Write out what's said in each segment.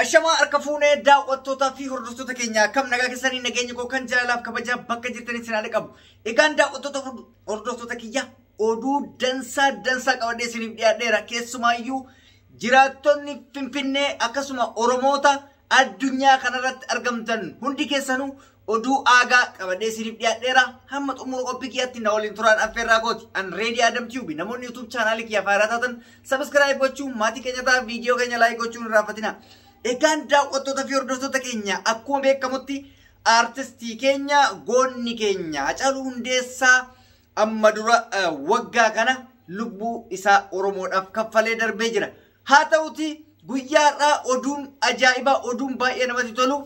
Ashamaa harka fuunee daawwattootaa fi hordoftoota keenya akkam nagaa keessanii nageenya koo kan jaalalaaf kabajaa bakka jirtanii isin haala qabu. Egaan daawwattoota hordoftoota kiyya oduu dansaa dansaa qabadhee isiniif dhiyaadheera. Keessumaayyuu jiraattonni Finfinnee akkasuma Oromoota addunyaa kanarratti argamtan hundi keessanuu oduu aagaa qabadhee isiniif dhiyaadheera. Hamma xumura qophii kiyyaatti na waliin turaan affeerraa kooti. An Reedii Adam Tube namoonni YouTube chaanaalii kiyya faayidaa taatan subscribe gochuun maatii keenya ta'a viidiyoo keenya like gochuun hin irraanfatina. Egaan daawwattoota fi hordoftoota keenya akkuma beekamutti aartistii keenya goonni keenya Hacaaluu Hundeessaa amma dura waggaa kana lubbuu isaa Oromoodhaaf kaffalee darbee jira. Haa ta'uti guyyaa har'aa oduun ajaa'ibaa oduun baay'ee namatti tolu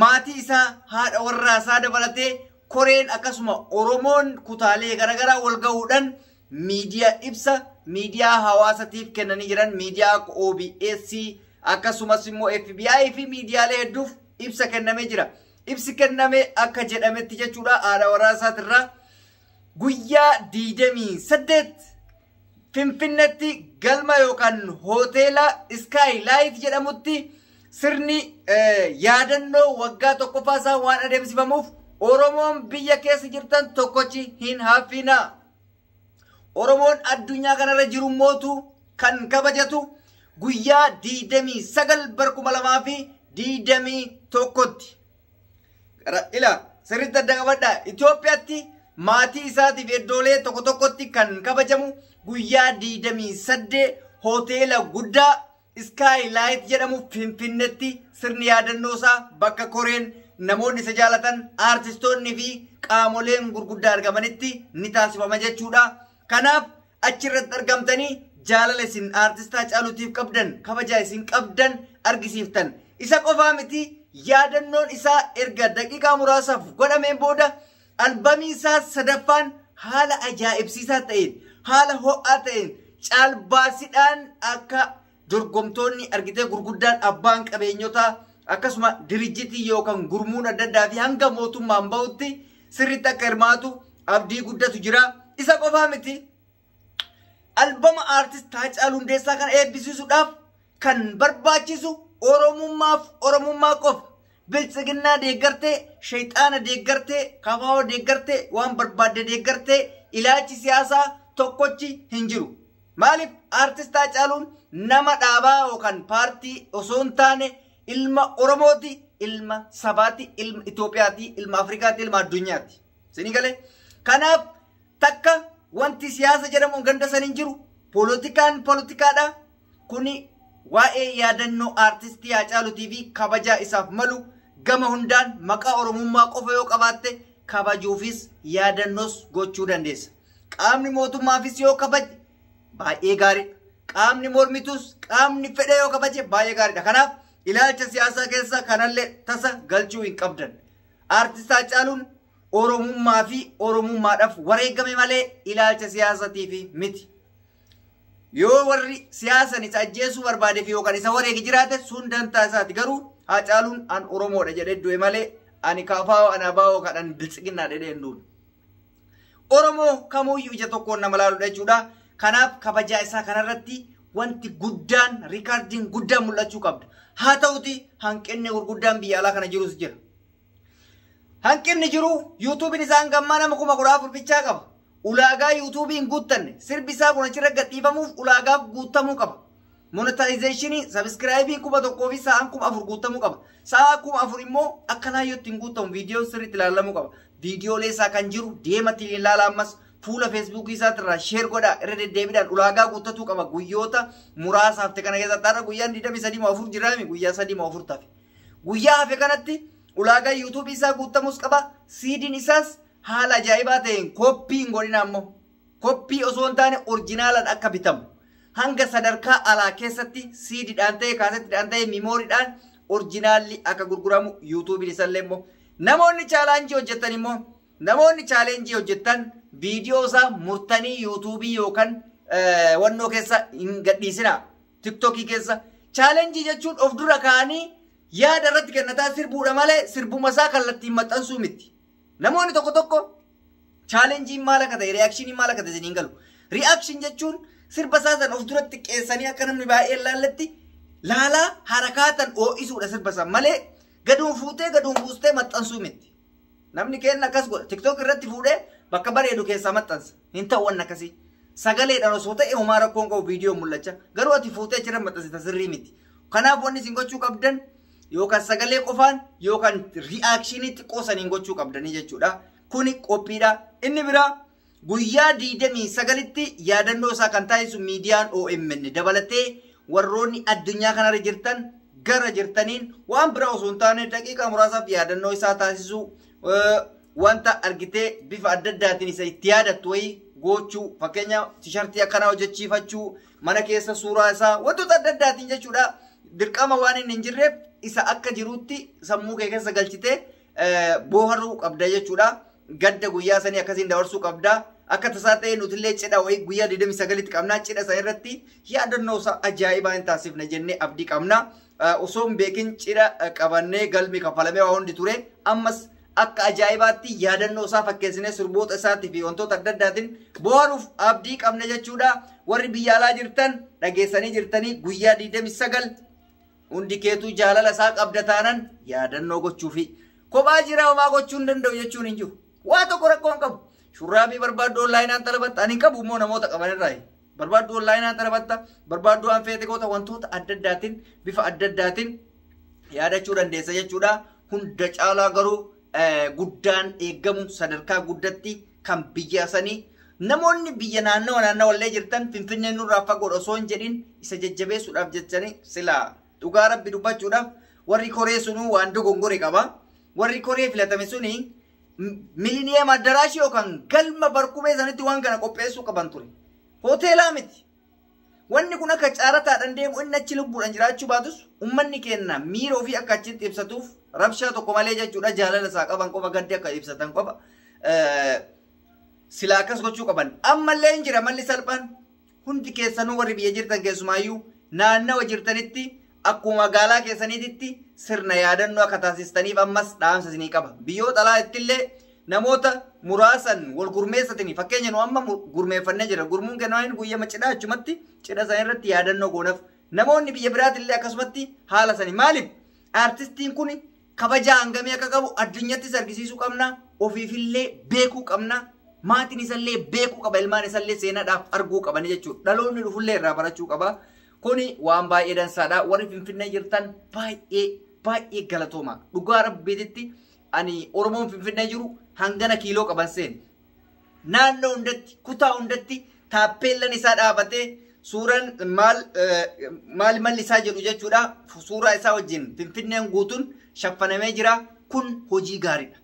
maatii isaa haadha warraa isaa dabalatee koreen akkasuma Oromoon kutaalee garaagaraa wal gahuudhaan miidiyaa ibsa miidiyaa hawaasatiif kennanii jiran miidiyaa akka OBS akkasumas immoo FBI fi miidiyaalee hedduuf ibsa kennamee jira. Ibsi kenname akka jedhametti jechuudha haadha warraa isaatirraa guyyaa 28 Finfinneetti galma yookaan hoteela Sky Light jedhamutti sirni yaadannoo waggaa tokkoffaa isaa waan adeemsifamuuf Oromoon biyya keessa jirtan tokkochi hin hafina. Oromoon addunyaa kanarra jiru mootu kan kabajatu guyyaa 29 bara 2021tti. Ila sirriitti adda qabadhaa. Itoophiyaatti maatii isaatiif iddoolee tokko tokkotti kan kabajamu guyyaa 28 hoteela guddaa Sky Light jedhamu Finfinneetti sirni yaadannoo isaa bakka koreen namoonni isa jaalatan aartistoonni fi qaamoleen gurguddaa argamanitti ni taasifama jechuudha. Kanaaf achirratti argamtanii jaalala isin aartistaa Hacaaluutiif qabdan kabajaa isin qabdan argisiiftan. Isa qofaa miti yaadannoon isaa erga daqiiqaa muraasaaf godhameen booda albamii isaa sadaffaan haala ajaa'ibsiisaa ta'een haala ho'aa ta'een caalbaasiidhaan akka dorgomtoonni argitee gurguddaan abbaan qabeenyotaa akkasuma dirijjitii yookaan gurmuun adda addaa fi hanga mootummaan bahutti sirriitti akka hirmaatu abdii guddatu jira. Isa qofaa miti albama aartist Haacaaluu Hundeessaa kana eebbisiisuudhaaf kan barbaachisu Oromummaaf Oromummaa qofa. Biltsiginnaa deeggartee, shayxaana deeggartee, kafaawoo deeggartee, waan barbaadde deeggartee ilaalchi siyaasaa tokkochi hin jiru. Maaliif aartist Haacaaluun nama dhaabaa yookaan paartii osoo hin taane ilma Oromooti, ilma sabaati, ilma Itoophiyaati, ilma Afrikaati, ilma addunyaati. Isinii galee? Kanaaf takka wanti siyaasa jedhamu ganda san hin jiru. Poolitikaan poolitikaadha. Kuni waa'ee yaadannoo aartistii Haacaaluutii fi kabajaa isaaf malu gama hundaan maqaa Oromummaa qofa yoo qabaatte kabajuufis yaadannoos gochuu dandeessa. Qaamni mootummaafis yoo kabaje baay'ee gaariidha. Qaamni mormitus qaamni fedhe yoo kabaje baay'ee gaariidha. Kanaaf ilaalcha siyaasaa keessa kanallee tasa galchuu hin qabdan. Aartist Haacaaluun Oromummaa fi Oromummaadhaaf wareegame malee ilaalcha siyaasatiif miti. Yoo warri siyaasan isa ajjeesuu barbaadeef yookaan isa wareege jiraate sun dantaa isaati. Garuu Haacaaluun an Oromoodha jedhee du'e malee ani kaafaa ana baa'oo kan an biltsiginnaa jedhee hin duune. Oromoo kamuyyuu ija tokkoon nama laaludha jechuudha. Kanaaf kabajaa isaa kanarratti wanti guddaan riikaardiin guddaan mul'achuu qabda. Haa ta'uti hanqinni gurguddaan biyya alaa kana jirus jira. Hanqinni jiru yuutuubiin isaa hanga ammaa nama 14,000 bichaa qaba. Ulaagaa yuutuubii hin guuttanne sirbi isaa kun achirra gadhiifamuuf ulaagaa guuttamuu qaba. Monetaayizeeshinii sabiskiraayibii 1,000 fi sa'aan 4,000 guuttamuu qaba. Sa'a 4,000 immoo akka laayyootti hin guuttamu viidiyoon sirriitti ilaalamuu qaba. Viidiyoolee isaa kan jiru deematti ilaala ammas fuula feesbuukii isaatirraa sheer godhaa irra deddeebiidhaan ulaagaa guuttatuu qaba. Guyyoota muraasaaf ta'e kana keessatti har'a guyyaan 23 moo 4 jiraami guyyaa 3 moo 4 tafe. Guyyaa hafe kanatti ulaagaa yuutuubii isaa guuttamus qaba. Siidiin isaas haala ajaa'ibaa ta'een koppii hin godhina ammoo. Koppii osoo hin taane orjinaalaan akka bitamu. Hanga sadarkaa alaa keessatti siidiidhaan ta'e kaasettiidhaan ta'e miimooriidhaan orjinaalli akka gurguramu yuutuubiin isallee immoo. Namoonni chaalenjii hojjetan immoo namoonni chaalenjii hojjetan viidiyoo isaa murtanii yuutuubii yookaan wannoo keessa hin gadhiisina. Tiktookii keessa. Chaalenjii jechuun of dura kaa'anii yaada irratti kennataa sirbuudha malee sirbuma isaa kallattiin maxxansuu miti. Namoonni tokko tokko chaalenjiin maal akka ta'e ri'aakshinii maal akka ta'e isiniin galu. Ri'aakshin jechuun sirba isaa sana of duratti qeessanii akka namni baay'een laalletti Laalaa harakaatan oo'isuudha sirba san malee gaduun fuutee gaduun buustee maxxansuu miti. Namni keenya akkas godha. TikTok irratti fuudhee bakka bareedu keessaa maxxansa. Hin ta'u wanni akkasii. Sagaleedhaan osoo ta'e homaa rakkoon qabu viidiyoo mul'acha. Garuu ati fuutee achirra maxxansita sirrii miti. Kanaaf wanni isin gochuu qabdan yookaan sagalee qofaan yookaan reactionii xiqqoo saniin gochuu qabdanii jechuudha. Kuni qophiidha. Inni biraa guyyaa 29tti yaadannoo isaa kan taasisu miidiyaan OMN dabalatee warroonni addunyaa kanarra jirtan gara jirtaniin waan biraa osoo hin taane daqiiqaa muraasaaf yaadannoo isaa taasisuu wanta argitee bifa adda addaatiin isa itti yaadattu wayii gochuu fakkeenya tishartii akkanaa hojjechiifachuu mana keessa suuraa isaa wantoota adda addaatiin jechuudha. Dirqama waan inni hin jirreef isa akka jirutti sammuu kee keessa galchitee booharuu qabda jechuudha. Gadda guyyaa sanii akkasiin dabarsuu qabda. Akka tasaa ta'e nutillee cidha wayii guyyaa 29tti qabna. Cidha sana irratti yaadannoo isaa ajaa'ibaa hin taasifne jennee abdii qabna. Osoo hin beekin cidha qabannee galmi kaffalamee waa hundi ture. Ammas akka ajaa'ibaatti yaadannoo isaa fakkeessinee sirboota isaatii fi wantoota adda addaatiin booharuuf abdii qabna jechuudha. Warri biyya alaa jirtan dhageessanii jirtanii guyyaa 29 hundi keetuu jaalala isaa qabda taanan yaadannoo gochuufi. Kophaa jira homaa gochuu hin danda'u jechuun hin jiru. Waa tokko rakkoo hin qabu. Shurraabii barbaaddu onlaayinaan xalabatta. Ani hin qabu immoo namoota qaban irraa. Barbaaddu onlaayinaan xalabatta. Barbaaddu waan feete goota wantoota adda addaatiin bifa adda addaatiin yaadachuu dandeessa jechuudha. Hunda caalaa garuu guddaan eeggamu sadarkaa guddatti kan biyya sanii namoonni biyya naannawa naannawallee jirtan Finfinnee nurraa fagoodha osoo hin jedhin isa jajjabeessuudhaaf jechanii silaa dhugaa rabbi dubbachuudhaaf warri koree sunuu waan dogongore qaba. Warri koree filatame suni Miliniyeem Addaraashii yookaan galma barkumee sanitti waan kana qopheessuu qaban ture. Hoteelaa miti. Wanni kun akka caarataadhaan deemu inni achi lubbuudhaan jiraachuu baatus uummanni keenya miira ofii akka achitti ibsatuuf rabshaa tokko malee jechuudha jaalala isaa qaban qofa gaddi akka ibsatan qofa silaa akkas gochuu qaban. Ammallee hin jira malli salphaan hundi keessanuu warri biyya jirtan keessumaayyuu naannawa jirtanitti akkuma magaalaa keessaniititti sirna yaadannoo akka taasistaniif ammas dhaamsa isinii qaba. Biyyoota alaa ittillee namoota muraasan wal gurmeessatanii fakkeenya nu amma gurmeeffannee jira. Gurmuun keenya waan guyyama cidhaa achumatti cidha sana irratti yaadannoo goonaaf. Namoonni biyya biraatillee akkasumatti haala sanii maaliif aartistiin kun kabajaa hangamii akka qabu addunyattis argisiisuu qabna. Ofiifillee beekuu qabna. Maatiin isallee beekuu qaba. Ilmaan isallee seenaadhaaf arguu qabani jechuudha. Dhaloonni dhufullee irraa barachuu qaba. Kuni waan baay'ee dansaadha. Warri Finfinnee jirtan baay'ee baay'ee galatooma. Dhugaa rabbiititti ani Oromoon Finfinnee jiru hangana kiiloo qaban seen. Naannoo hundatti kutaa hundatti taappeellan isaa dhaabatee suuraan maal maal malli isaa jedhu jechuudha. Suuraa isaa wajjin Finfinneen guutuun shaffanamee jira. Kun hojii gaariidha.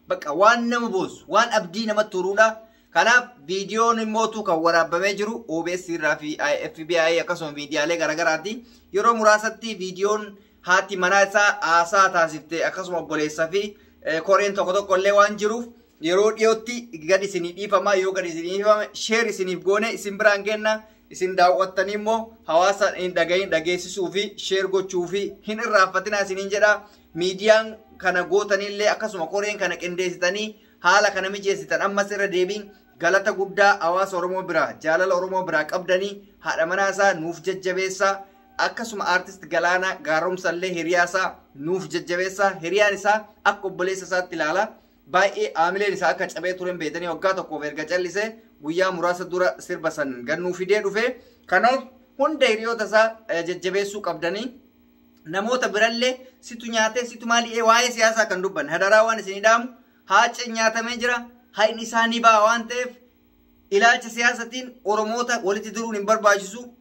Bakka waan nama boonsu waan abdii namatti horuudha. Kanaaf viidiyoon immootu kan waraabamee jiru OBS irraa fi FBI akkasuma miidiyaalee garaagaraati. Yeroo muraasatti viidiyoon haati manaa isaa haasaa taasifte akkasuma obboleessaa fi koreen tokko tokko illee waan jiruuf yeroo dhiyootti gad isinii dhiifama yoo gad isinii dhiifame sheer isiniif goone isin biraan kenna isin daawwattanii immoo hawaasa hin dhagahin dhageessisuu fi sheer gochuu fi hin irraanfatinaa isiniin jedha. Miidiyaan kana gootanillee akkasuma koreen kana qindeessitanii haala kana mijeessitan ammas irra deebiin galata guddaa hawaasa Oromoo biraa jaalala Oromoo biraa qabdanii haadha manaa isaa nuuf jajjabeessaa akkasuma aartist Galaanaa Gaaromsallee hiriyaa isaa nuuf jajjabeessaa hiriyaan isaa akka obboleessa isaatti ilaala baay'ee aamileen isaa akka cabee turen beetanii waggaa tokkoof erga callisee guyyaa muraasa dura sirba san gannuu fidee dhufe kanaaf hunda hiriyoota isaa jajjabeessuu qabdanii namoota birallee situ nyaatee situ maalii waa'ee siyaasaa kan dubbanne hadaraa waan isinii dhaamu haaceen nyaatamee jira hayni isaa ni ba'a waan ta'eef ilaalcha siyaasatiin Oromoota walitti diruun hin barbaachisu.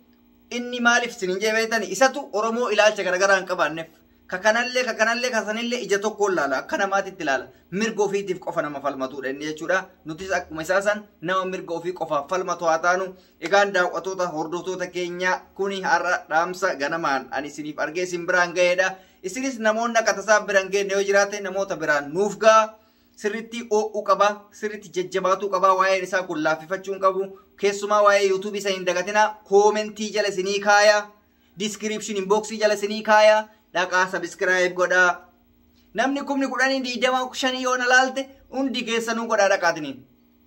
Inni maaliif isin hin jeebeetani isatu Oromoo ilaalcha garaagaraa hin qabaanneef kakanallee kakanallee kasanillee ija tokkoon laala akka namaatitti ilaala mirga ofiitiif qofa nama falmatuudha inni jechuudha. Nutis akkuma isaa san nama mirga ofii qofaaf falmatu haa taanu. Egaan daawwattoota hordoftoota keenyaa kuni har'a dhaamsa ganamaan ani isiniif argee isin biraan ga'eedha. Isinis namoonni akka tasaa biraan geenye yoo jiraate namoota biraan nuuf ga'a. Sirriitti oo'uu qaba, sirriitti jajjabaatuu qaba, waa'een isaa kun laaffifachuu hin qabu. Keessumaa waa'ee yuutuubii isa hin dagatinaa, koomentii jala isinii kaaya, diskiripshin booksii jala isinii kaaya, dhaqaa sabiskiraayib godhaa. Namni 10,000 20,000 5 yoo na laalte hundi keessanuu godhaa dhaqaatiniin.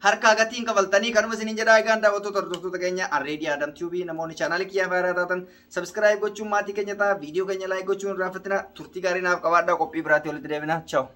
Harkaa gatiin kafaltanii kanuma isiniin jedhaa. Egaan daawwattoota, hordoftoota keenya Arreedii Adam Tube, namoonni chaanaalii kiyyaa faayidaa taatan subscribe gochuun maatii keenya ta'a, viidiyoo keenya like gochuun irraanfatina. Turtii gaarii naaf qabaadhaa, qophii biraatti walitti deebina. Ciao.